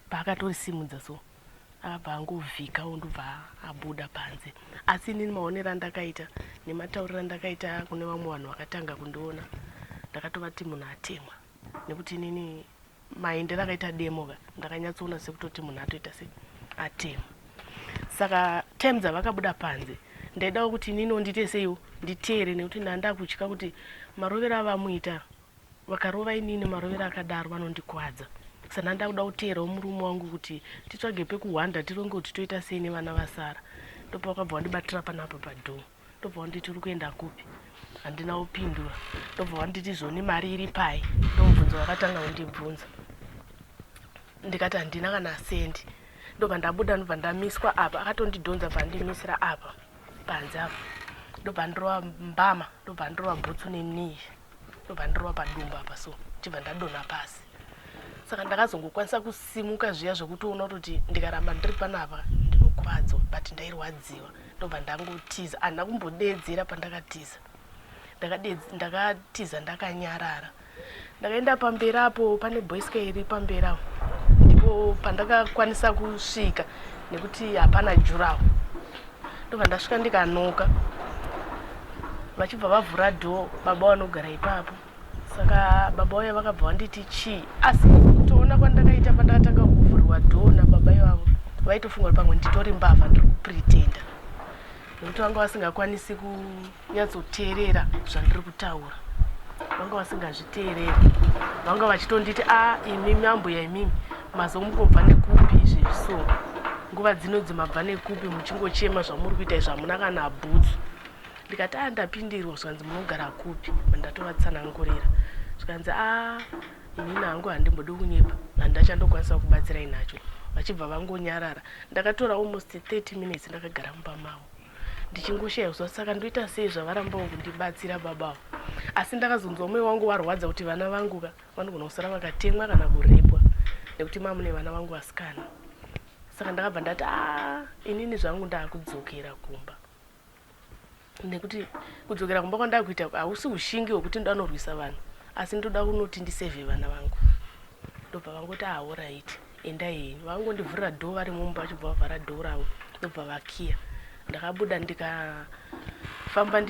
paakatorisimudza so akabva angovhikawo ndobva abuda panze. Asi inini maonero andakaita nematauriro andakaita kune vamwe vanhu vakatanga kundiona, ndakatovati munhu atemwa, nekuti inini maendero akaita demo ka ndakanyatsoona sekutoti munhu atoita se atemwa. Saka time dzavakabuda panze ndaidawo kuti ininiwo ndiite seiwo nditeere, nekuti ndandakutya kuti marovero avamuita vakarova inini marovero akadaro vanondikwadza. Saka ndandakuda kuteerawo murume wangu kuti titsvage pekuhwanda tironge kuti toita sei nevana vasara. Ndopavakabva vandibatira panapa padhoo, ndobva vanditi uri kuenda kupi? Handina kupindura. Ndobva vanditi zvoni mari iri pai? Ndomubvunzo vakatanga kundibvunza, ndikati handina kana sendi. Ndobva ndabuda, ndobva ndamiswa apa, akatondidhonza bva andimisira apa panze apa, ndobva ndirova mbama, ndobva ndirova bhutsu nenii, ndobva ndirova padumbu apa so ndichibva ndadonha pasi. Saka ndakazongokwanisa kusimuka zviya zvekutoona kutoti ndikaramba ndiri panapa ndinokuvadzwa, but ndairwadziwa. Ndobva ndangotiza, handina kumbodeedzera pandakatiza, ndakatiza ndakanyarara. Ndakaenda pamberi apo pane boyska iri pamberi apo, ndipo pandakakwanisa kusvika nekuti hapana jurawo. Ndobva ndasvika ndikanoka, vachibva vavhura dhoo, baba vanogara ipapo. Saka baba vaya vakabva vanditi chii, asi kutoona kwandakaita pandakatanga kuvhurwa dhoo nababa ivavo, vaitofunga kuti pamwe nditori mbavha ndiri kupretenda, nekuti vanga vasingakwanisi kunyatsoteerera zvandiri kutaura, vanga vasingazviteereri. Vanga vachitonditi a imimi ambuya imimi mazomungobva nekupi izvezvi, so nguva dzino dzimabva nekupi muchingochema zvamuri kuita izvi, hamuna kana bhutsu. Ndikati a ndapindirwa. Zvikanzi munogara kupi? Ndatovatsanangurira, zvikanzi a inini hangu handimbodi kunyepa, handachandokwanisa kubatsirai nacho. Vachibva vangonyarara. Ndakatora almost 30 minutes ndakagara mumba mavo ndichingoshaya zuva, saka ndoita sei zvavarambawo kundibatsira babavo. Asi ndakazonzwa mwoyo wangu warwadza kuti vana vangu ka vanogona kusara vakatemwa kana kurepwa, nekuti mamune vana vangu vasikana. Saka ndakabva ndati a inini zvangu ndakudzokera kumba, nekuti kudzokera kumba kwandakuita hausi ushingi hwekuti ndoda norwisa vanhu, asi ndoda kunoti ndisevhe vana vangu. Ndobva vangoti aorit, endai henyu. Vangondivhurira dhoo vari mumba, vachibva vavhara dhoo ravo ndobva vakiya. Ndakabuda ndikafamba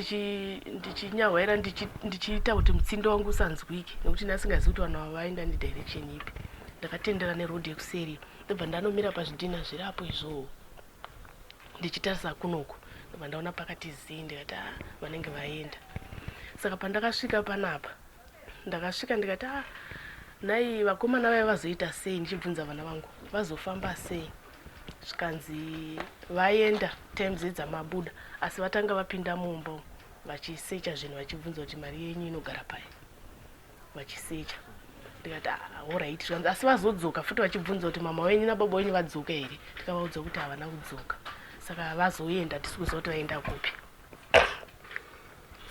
ndichinyahwaira ndichiita kuti mutsindo wangu usanzwike, nekuti ndasingazivi kuti vanhu ava vaenda nedirection ipi. Ndakatendera nerodhi yekuseri, ndobva ndanomira pazvidhina zviri apo izvowo ndichitarisa kunoku, ndobva ndaona pakati zii, ndikati a vanenge vaenda. Saka pandakasvika panapa, ndakasvika ndikati a nhai vakomana vaiva vazoita sei, ndichibvunza vana vangu vazofamba sei. Zvikanzi vaenda times dzamabuda, asi vatanga vapinda mumba vachisecha zvinhu, vachibvunza kuti mari yenyu inogara pai, vachisecha. Ndikati alright. Zvikanzi asi vazodzoka futi vachibvunza kuti mama wenyu nababa wenyu vadzoka here? Tikavaudza kuti havana kudzoka, saka vazoenda tisi kuziva kuti vaenda kupi.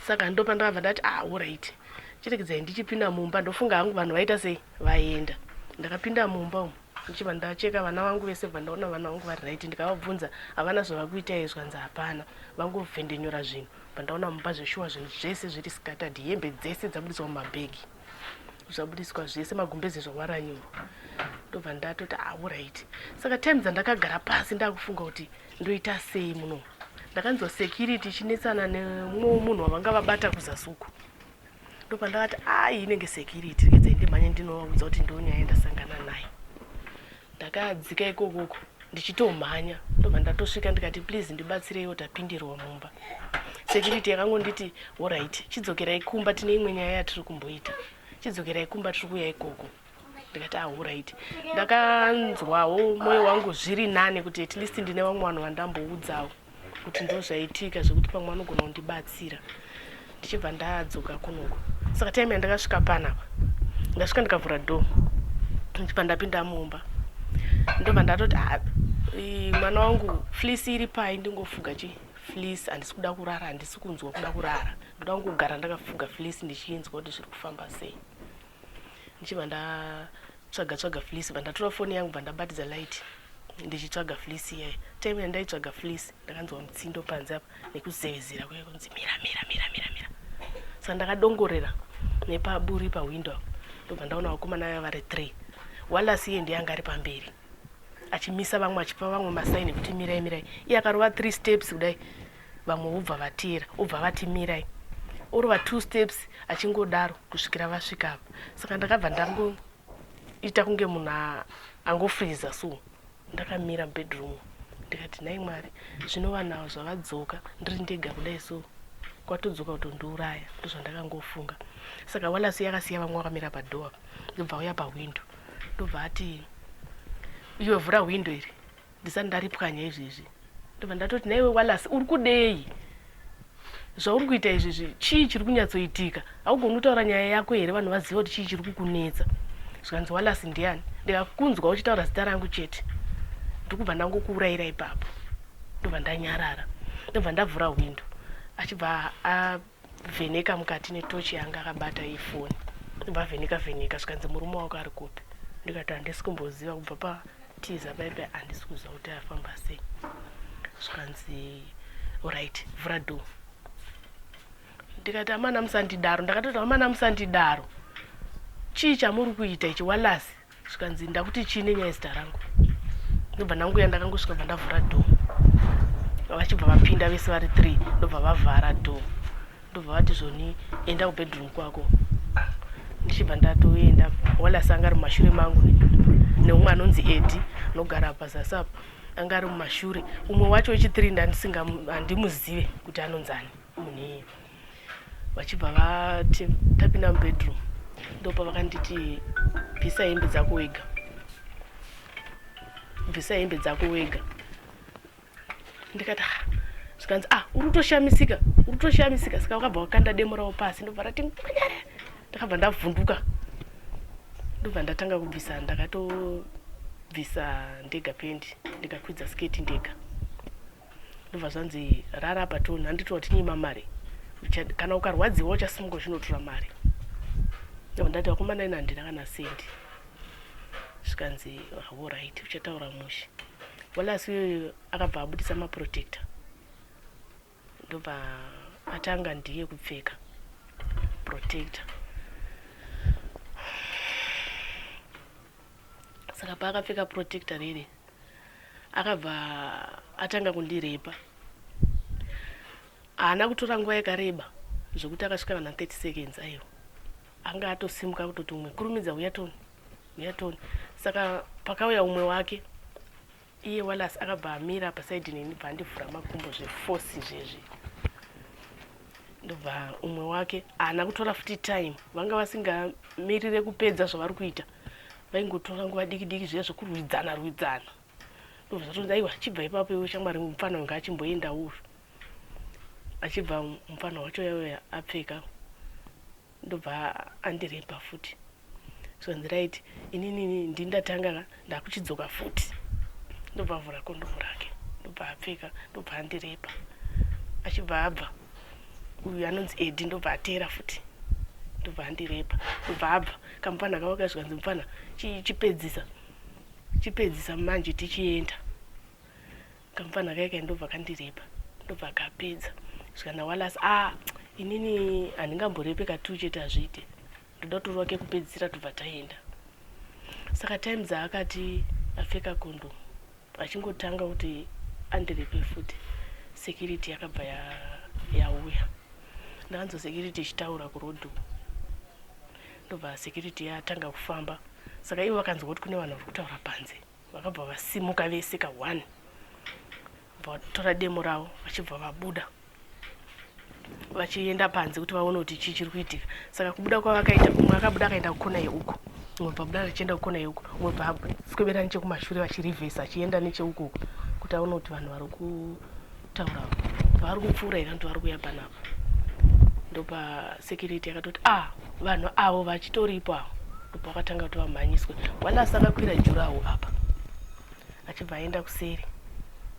Saka ndo pandakabva ndati alright, chirekidzai ndichipinda mumba, ndofunga hangu vanhu vaita sei vaenda. Ndakapinda mumba umu ndichibva ndacheka vana vangu vese, bva ndaona vana vangu vari right. Ndikavabvunza havana zvavakuita here, zvikanzi hapana, vangovhendenyura zvinhu. Bva ndaona mumba zveshuwa zvinhu zvese zviri scattered, hembe dzese dzabudiswa mumabhegi, zvabudiswa zvese, magumbeze zvawaranyurwa. Ndobva ndatoti alright. Saka time dzandakagara pasi ndakufunga kuti ndoita sei muno, ndakanzwa security ichinetsana nemumwewo munhu wavanga vabata kuzasi uku. Ndopandakati ai inenge security, regedzai ndimhanye ndinovaudza kuti ndonyaya ndasangana nayo. Ndakadzika ikokoko ndichitomhanya, ndobva ndatosvika ndikati please ndibatsireiwo, tapindirwa mumba. Security yakangonditi alright, chidzokerai kumba, tine imwe nyaya yatiri kumboita, chidzokerai kumba, tiri kuuya ikoko. Ndikati alright. Ndakanzwawo mwoyo wangu zviri nane kuti at least ndine vamwe vanhu vandamboudzawo kuti ndo zvaitika, zvekuti pamwe vanogona kundibatsira. Ndichibva ndadzoka kunoko. Saka time yandakasvika panapa, ndasvika ndikavhura door, ndichibva ndapinda mumba, ndobva ndatoti ah, mwana wangu, fleece iri pai? Ndingofuga chi fleece, handisi kuda kurara, handisi kunzwa kuda kurara, ndoda kungogara ndakafuga fleece ndichinzwa kuti zviri kufamba sei. Ndichibva ndatsvaga tsvaga fleece, bva ndatora foni yangu, bva ndabatidza light ndichitsvaga fleece iyayo. Time yandaitsvaga fleece, ndakanzwa mutsindo panze apa nekuzevezera kuya kunzi mira, mira, mira, mira, mira. Saka ndakadongorera nepaburi pahwindo apo, ndobva ndaona vakomana vaya vari three. Wallace iye ndiye anga ari pamberi achimisa vamwe, achipa vamwe masaini ekuti mirai, mirai. Iye akarova three steps kudai, vamwe vobva vateera, obva vati mirai, orova two steps, achingodaro kusvikira vasvika apa. Saka ndakabva ndangoita kunge munhu angofriza so, ndakamira mubedroom. Ndikati nhai Mwari, zvino vanhu ava zvavadzoka ndiri ndega kudai so, kwatodzoka kutondiuraya. Ndozvandakangofunga. Saka Wallace yakasiya vamwe vakamira padoor apa, ndobva auya pahwindo, ndobva ati iwe vhura hwindo iri ndisati ndaripwanya izvezvi. Ndobva ndatoti naiwe Wallace, uri kudei? Zvauri kuita izvezvi chii chiri kunyatsoitika? Haugoni kutaura nyaya yako here, vanhu vaziva kuti chii chiri kukunetsa? Zvikanzi Wallace ndiani? Ndikakunzwa uchitaura zita rangu chete, ndikubva ndangokuurayira ipapo. Ndobva ndanyarara, ndobva ndavhura hwindo, achibva avheneka mukati netochi yanga akabata yefoni, ndobva avheneka vheneka. Zvikanzi murume wako ari kupi? Ndikati handisi kumboziva, kubva patiza paipai handisi kuziva kuti afamba sei. Zvikanzi alright, vhura door. Ndikati amana musandidaro. Ndakatoti amana musandidaro, chii chamuri kuita ichi Wallace? Zvikanzi ndakuti chii nenyaya yezita rangu? Ndobva ndanguya, ndakangosvika bva ndavhura door, vachibva vapinda vese vari three, ndobva vavhara door, ndobva vati zvoni enda kubedroom kwako. Ndichibva ndatoenda. Wallace anga ari mumashure mangu neumwe anonzi Edi anogara pazasi apa, anga ari mumashure. Umwe wacho wechi3 ndandisinga handimuzive kuti anonzani munhu iyeye. Vachibva vati tapinda mubedroom, ndopa vakanditi bvisa hembe dzako wega, bvisa hembe dzako wega. Ndikati ah. Zvikanzi ah, uri kutoshamisika, uri kutoshamisika. Saka vakabva vakanda demo ravo pasi, ndobva rati ngwanyare. Ndakabva ndavhunduka, ndobva ndatanga kubvisa. Ndakatobvisa ndega pendi, ndikakwidza sketi ndega, ndobva zvanzi rara apa toni, handiti watinyima mari? Kana ukarwadziwa uchasimuka uchinotora mari. Ndobva ndati vakomana ina handina kana sendi. Zvikanzi alright, uchataura mushe. Wallace uyoyo akabva abudisa maprotector, ndobva atanga ndiye kupfeka protector. Saka paakapfeka protector rere, akabva atanga kundirepa. Haana kutora nguva yakareba zvekuti akasvika kana 30 seconds, aiwa, anga atosimuka kutoti umwe kurumidza uya toni, uya toni. Saka pakauya umwe wake iye Wallace, akabva amira pasaidi neni, bva andivhura makumbo zveforce zvezvi. Ndobva umwe wake haana kutora futi time, vanga vasingamirire kupedza zvavari kuita, vaingotora nguva diki diki zviya zvekurwidzana rwidzana. Ndobva zvatonzi aiwa, chibva ipapo iwe shamwari, mufana wanga achimboenda uyu. Achibva mufana wacho yauya apfeka, ndobva andirepa futi. Zvanzi right, inini ndindatanga ka, ndakuchidzoka futi. Ndobva avhura kondomu rake, ndobva apfeka, ndobva andirepa. Achibva abva uyu anonzi Edi, ndobva ateera futi, ndobva andirepa, ndobva abva kamufana kavo kazvikanzi mufana chipedzisa, chipedzisa manje tichienda. Kamufana kaika ndobva kandirepa, ndobva kapedza. Zvikana Wallace a inini handingamborepe katu chete, hazviite, ndoda kutorwa kekupedzisira tobva taenda. Saka time dzaakati apfeka kondomu, achingotanga kuti andirepe futi, security yakabva yauya. Ndakanzwa security ichitaura kurodhu. Ndobva security yatanga kufamba. Saka ivo vakanzwa kuti kune vanhu vari kutaura panze. Vakabva vasimuka vese ka one. Vatora demo ravo vachibva vabuda vachienda panze kuti vaone kuti chii chiri kuitika. Saka kubuda kwavakaita, umwe akabuda akaenda kukona yeuko, umwe bva buda achienda kukona yeuko, umwe bva swebera nechekumashure vachirivhesa achienda necheuko kuti aone kuti vanhu vari kutaura vari kupfuura here kuti vari kuuya panapa. Ndopa security yakatoti ah, vanhu avo vachitoripo avo. Ndopavakatanga kuti vamhanyiswe. Wallace akakwira jurawo apa achibva aenda kuseri,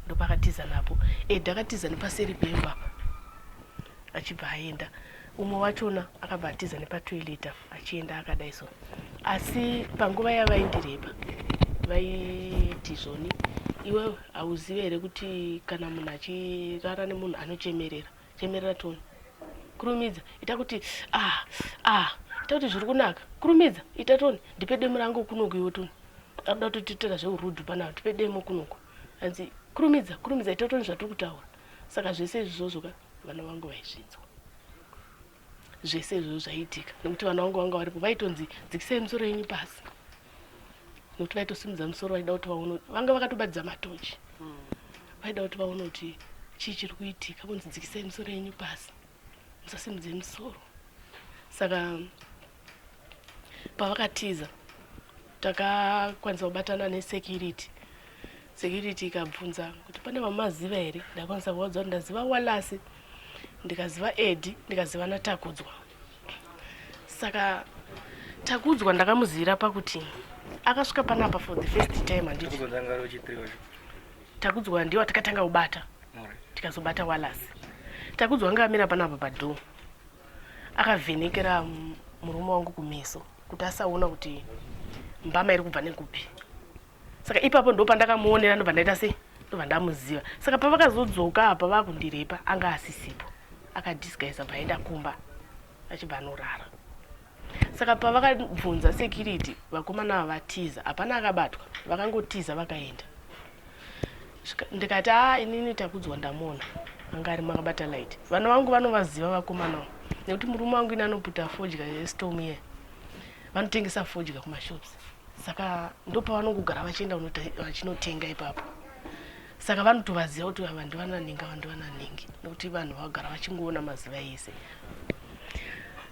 ndopakatiza napo. Ed akatiza nepaseri pemba apa achibva aenda. Umwe wachona akabva atiza nepatoilet apa achienda akadai so. Asi panguva yavaindirepa vaiti zvoni, iwewe hauzive here kuti kana munhu achirara nemunhu anochemerera, chemerera toni, kurumidza, ita kuti ah ah, ita kuti zviri kunaka, kurumidza, ita toni, ndipe demo rangu kunoku, iwe toni, arikuda kutotitira zveurudhu panapa, tipe demo kunoku, hanzi kurumidza, kurumidza, ita toni zvatiri kutaura. Saka zvese izvozvo ka vana vangu vaizvinzwa zvese izvozvo zvaiitika, nekuti vana vangu vanga varipo vaitonzi dzikisai musoro yenyu pasi, nekuti vaitosimudza musoro vaida kuti vaone, vanga vakatobatidza matochi, vaida kuti vaone kuti chii chiri kuitika, vonzi dzikisai musoro yenyu pasi, musasimudze musoro. Saka pavakatiza takakwanisa kubatana nesecurity. Security ikabvunza kuti pane vamaziva here, ndakwanisa kuvaudza kuti ndaziva Wallace, ndikaziva Edi, ndikaziva naTakudzwa. Saka Takudzwa ndakamuzivira pakuti akasvika panapa for the first time, handiti? Takudzwa ndiwo atakatanga kubata, tikazobata Wallace. Takudzwa anga amira panapa padhoo, akavhenekera murume wangu kumeso kuti asaona kuti mbama iri kubva nekupi. Saka ipapo ndo pandakamuonera, ndobva ndaita sei, ndobva ndamuziva. Saka pavakazodzoka apa vakundirepa anga asisipo, akadisguisa bva aenda kumba achibva anorara. Saka pavakabvunza security, vakomana ava vatiza, hapana akabatwa, vakangotiza vakaenda. Ndikati a inini Takudzwa ndamuona anga ari makabata light. Vana vangu vanovaziva vakomana ava, nekuti murume wangu ini anoputa fodya yestorm iye, vanotengesa fodya kumashops, saka ndopavanongogara vachienda vachinotenga ipapo. Saka vanotovaziva kuti ava ndivananingi, ava ndivananingi, nekuti vanhu vagara vachingoona mazuva ese.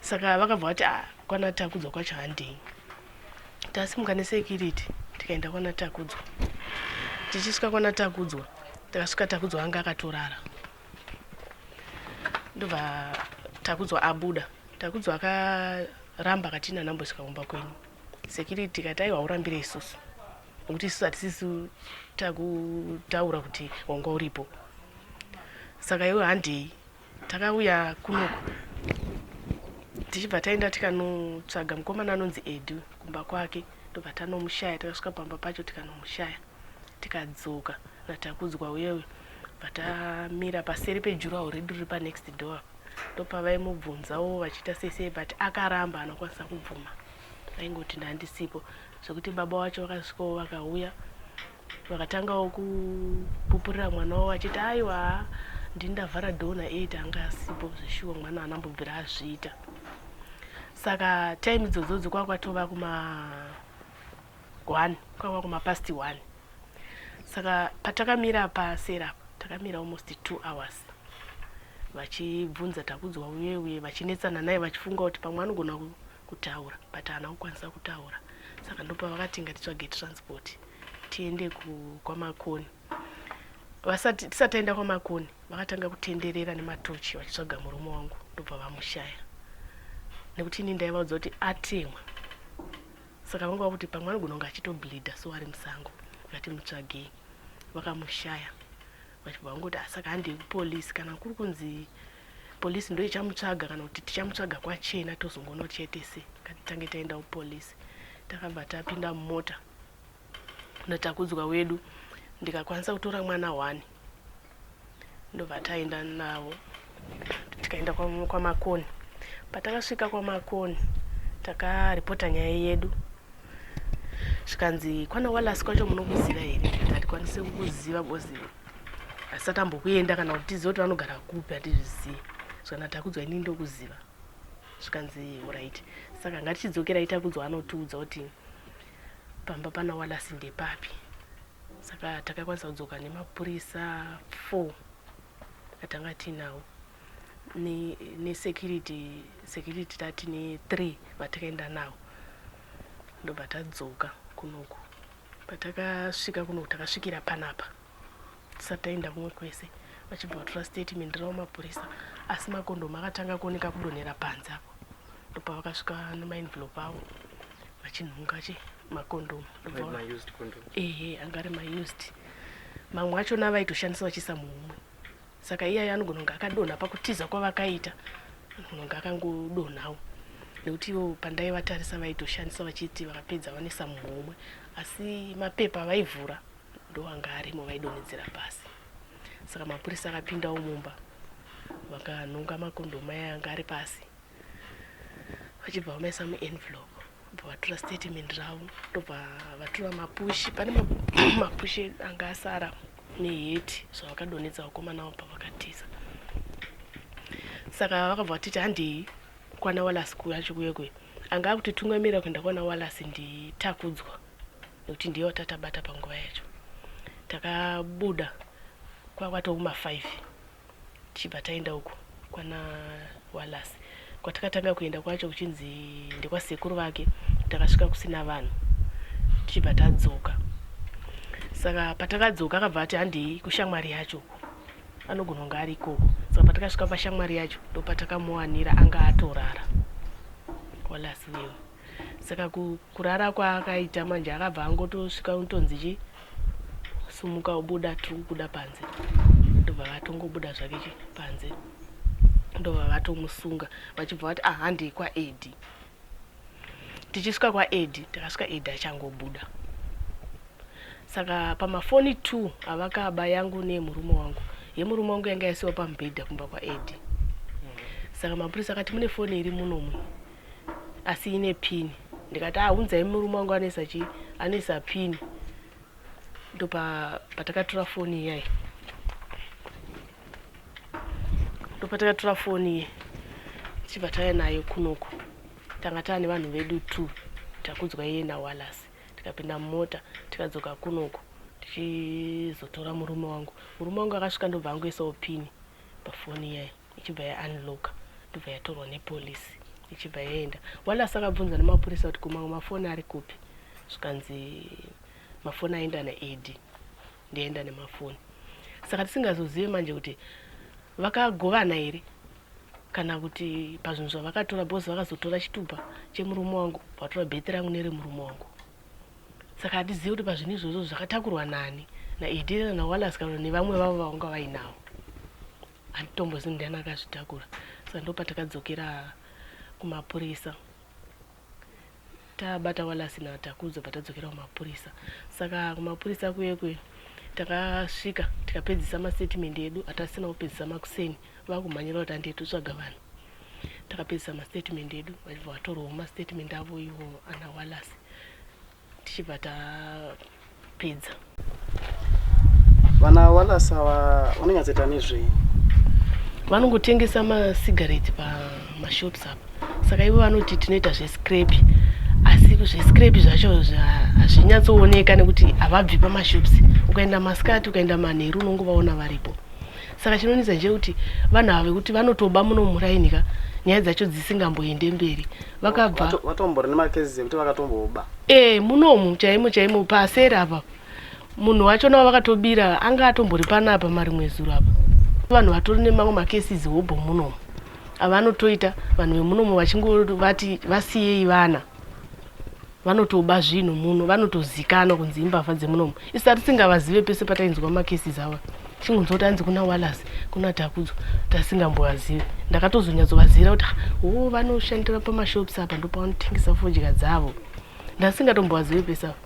Saka vakabva vati ah, kwana Takudzwa kwacho handei. Tasimuka nesecurity tikaenda kwana Takudzwa. Tichisvika kwana Takudzwa, takasvika Takudzwa anga akatorara. Ndobva Takudzwa abuda. Takudzwa akaramba akati ina ndambosvika kumba kwenyu. Security ikati aiwa, urambire isusu, nekuti isusu hatisisi takutaura kuti wanga uripo, saka iwe handei. Takauya kunoku tichibva taenda tikanotsvaga mukomana anonzi Edu kumba kwake, ndobva tanomushaya. Takasvika pamba pacho tikanomushaya, tikadzoka naTakudzwa uyewe, bva tamira paseri pejuraho redu riri panext door. Ndopavaimubvunzawo vachiita sei sei, but akaramba, anokwanisa kubvuma, aingoti ndandisipo. Zvekuti baba wacho vakasvikawo vakauya vakatangawo kupupurira mwana wavo vachiti aiwa, ndini ndavhara door na8, anga asipo zveshuwa, mwana haana mbobvira azviita. Saka time idzodzodzo kwakwatova kuma 1, kwava kuma past 1. Saka patakamira pasera apa takamira almost 2 hours vachibvunza Takudzwa uye uye vachinetsana naye, vachifunga kuti pamwe anogona kutaura, but haana kukwanisa kutaura. Saka ndopavakati ngatitsvage transport tiende kwaMakoni. Vasati tisati taenda kwaMakoni, vakatanga kutenderera nematochi vachitsvaga murume wangu, ndobva vamushaya, nekuti ini ndaivaudza kuti atemwa. Saka vanga vakuti pamwe anogona kunge achitobleeda so ari musango, ngatimutsvagei. Vakamushaya vachibva vangoti ah, saka handei kupolisi, kana kuri kunzi polisi ndo ichamutsvaga, kana kuti tichamutsvaga kwachena tozongoona kuti chaite sei, ngatitange taenda kupolisi. Takabva tapinda mumota naTakudzwa wedu, ndikakwanisa kutora mwana one, ndobva taenda navo, tikaenda kwaMakoni. Patakasvika kwaMakoni takaripota nyaya yedu, zvikanzi kwana Wallace kwacho munokuziva here? Tikati hatikwanisi kukuziva because hasisati ambokuenda kana kuti tizive kuti vanogara kupi, hatizvizivi. Zvikana Takudzwa, inini ndokuziva. Zvikanzi orit, saka ngatichidzokerai Takudzwa anotiudza kuti pamba pana Wallace ndepapi. Saka takakwanisa kudzoka nemapurisa 4 atanga tiinawo nesecurity ne security tati ne3 vatakaenda nawo, ndobva tadzoka kunoku. Patakasvika kunoku takasvikira panapa tisati taenda kumwe kwese, vachibva vatora statement ravo mapurisa, asi makondomu akatanga kuoneka kudonhera panze apo, ndopavakasvika nemaenvelope avo vachinhunga chi makondomu. Ehe, anga ari maused, mamwe achona vaitoshandisa vachiisa muhomwe. Saka iyayo anogona kunge akadonha pakutiza kwavakaita, anogona kunge akangodonhawo, nekuti ivo pandaivatarisa vaitoshandisa vachiti vakapedza vanoisa muhomwe, asi mapepa vaivhura ndoanga arimo vaidonhedzera pasi. Saka mapurisa akapindawo mumba vakanhonga makondomu aya anga ari pasi, vachibva vamaisa muenvelope, bva vatora statement ravo, ndobva vatora mapushi, pane mapushi anga asara neheti zvavakadonhedza vakomana avo pavakatiza. Saka vakabva vatiti handei kwana Wallace kuyacho kuye kuye. Anga akutitungamira kuenda kwana Wallace ndiTakudzwa, nekuti ndiye watatabata panguva yacho. Takabuda kwakwatokuma 5 tichibva taenda uko kwana Wallace. Kwatakatanga kuenda kwacho kuchinzi ndekwasekuru vake, takasvika kusina vanhu, tichibva tadzoka. Saka patakadzoka akabva ati handei kushamwari yacho uko, anogona kunge ari ikoko. Saka patakasvika pashamwari yacho ndopatakamuwanira anga atorara Wallace uyewo. Saka kurara kwaakaita manje akabva angotosvika unotonzi chi sumuka ubuda, tiri kubuda panze, ndobva vatongobuda zvake chi panze, ndobva vatomusunga vachibva vati ah, handei kwaEdi. Tichisvika kwaEdi takasvika Edi achangobuda. Saka pamafoni 2 avakaba, yangu neyemurume wangu, yemurume wangu yanga yaisiwa pamubhedha kumba kwaEdi. Saka mapurisa akati mune foni iri munomu asi ine pini. Ndikati ah, unzai murume wangu anoisa chii, anoisa pini. Ndopa patakatora foni iyai, ndopatakatora foni iye tichibva tauya nayo kunoku. Tanga taane vanhu vedu 2, Takudzwa iye naWallace. Tikapinda mumota tikadzoka kunoku tichizotora murume wangu. Murume wangu akasvika ndobva angoisawo pini pafoni iyai, ichibva yaunlocka, ndobva yatorwa nepolisi ichibva yaenda. Wallace akabvunza nemapurisa kuti kumamwe mafoni ari kupi, zvikanzi mafoni aenda naEdi, ndiaenda nemafoni. Saka tisingazozive manje kuti vakagovana here kana kuti pazvinhu zvavakatora, because vakazotora chitupa chemurume wangu, vatora bheti rangu neremurume wangu. Saka hatizivi kuti pazvinhu izvozvo zvakatakurwa nani, naEdi naWallace kana nevamwe vavo vavanga vainavo, handitombozivi ndiani akazvitakura. Saka ndopatakadzokera kumapurisa tabata Wallace naTakudzwa, patadzokera kumapurisa. Saka kumapurisa kuye kuye takasvika tikapedzisa mastatement edu atasina kupedzisa makuseni, vakumhanyira kuti handei totsvaga vanhu. Takapedzisa mastatement edu, vachibva vatorwawo mastatement avo ivo ana Wallace, tichibva tapedza. Vana Wallace ava vanonyatsoita nezvei? Vanongotengesa masigareti pamashops apa. Saka ivo vanoti tinoita zvescrap, asi zvescrap zvacho hazvinyatsooneka nekuti havabvi pamashops. Ukaenda masikati, ukaenda manheru, unongovaona varipo. Saka chinonetsa ndechekuti vanhu ava vekuti vanotoba muno muraini ka, nyaya dzacho dzisingamboende mberi, vakabva Vatombori nemakesi ekuti vakatomboba? E, munomu chaimo chaimo paseri apa, munhu wachona wavakatobira anga atombori panapa marimwe zuro apa. Vanhu vatori nemamwe macases hobho munomu avanotoita, vanhu vemunomu vachingovati vasiyei vana vanotoba zvinhu muno, vanotozikanwa kunzi imbavha dzemunomu. Isu tatisingavazive, pese patainzwa macases ava chingonzwa kuti anzi kuna Wallace, kuna Takudzwa, tasingambovazive. Ndakatozonyatsovazivira kuti o vanoshandira pamashops apa, ndopavanotengesa fodya dzavo. Ndasingatombovazive pese apa,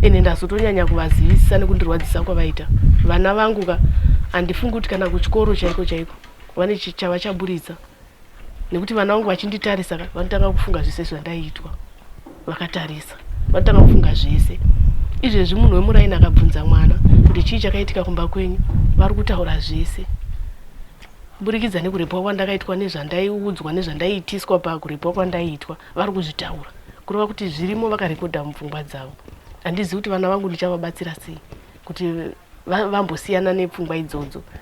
ende ndazotonyanya kuvazivisisa nekundirwadzisa kwavaita vana vangu ka. Handifungi kuti kana kuchikoro chaiko chaiko vane chavachaburitsa, nekuti vana vangu vachinditarisa ka, vanotanga kufunga zvese zvandaiitwa vakatarisa, vanotanga kufunga zvese izvezvi. Munhu wemuraini akabvunza mwana kuti chii chakaitika kumba kwenyu, vari kutaura zvese. Kuburikidza nekurepwa kwandakaitwa, nezvandaiudzwa, nezvandaiitiswa pakurepwa kwandaiitwa, vari kuzvitaura, kureva kuti zvirimo, vakarekodha mupfungwa dzavo. Handizivi kuti vana vangu ndichavabatsira sei kuti vambosiyana nepfungwa idzodzo.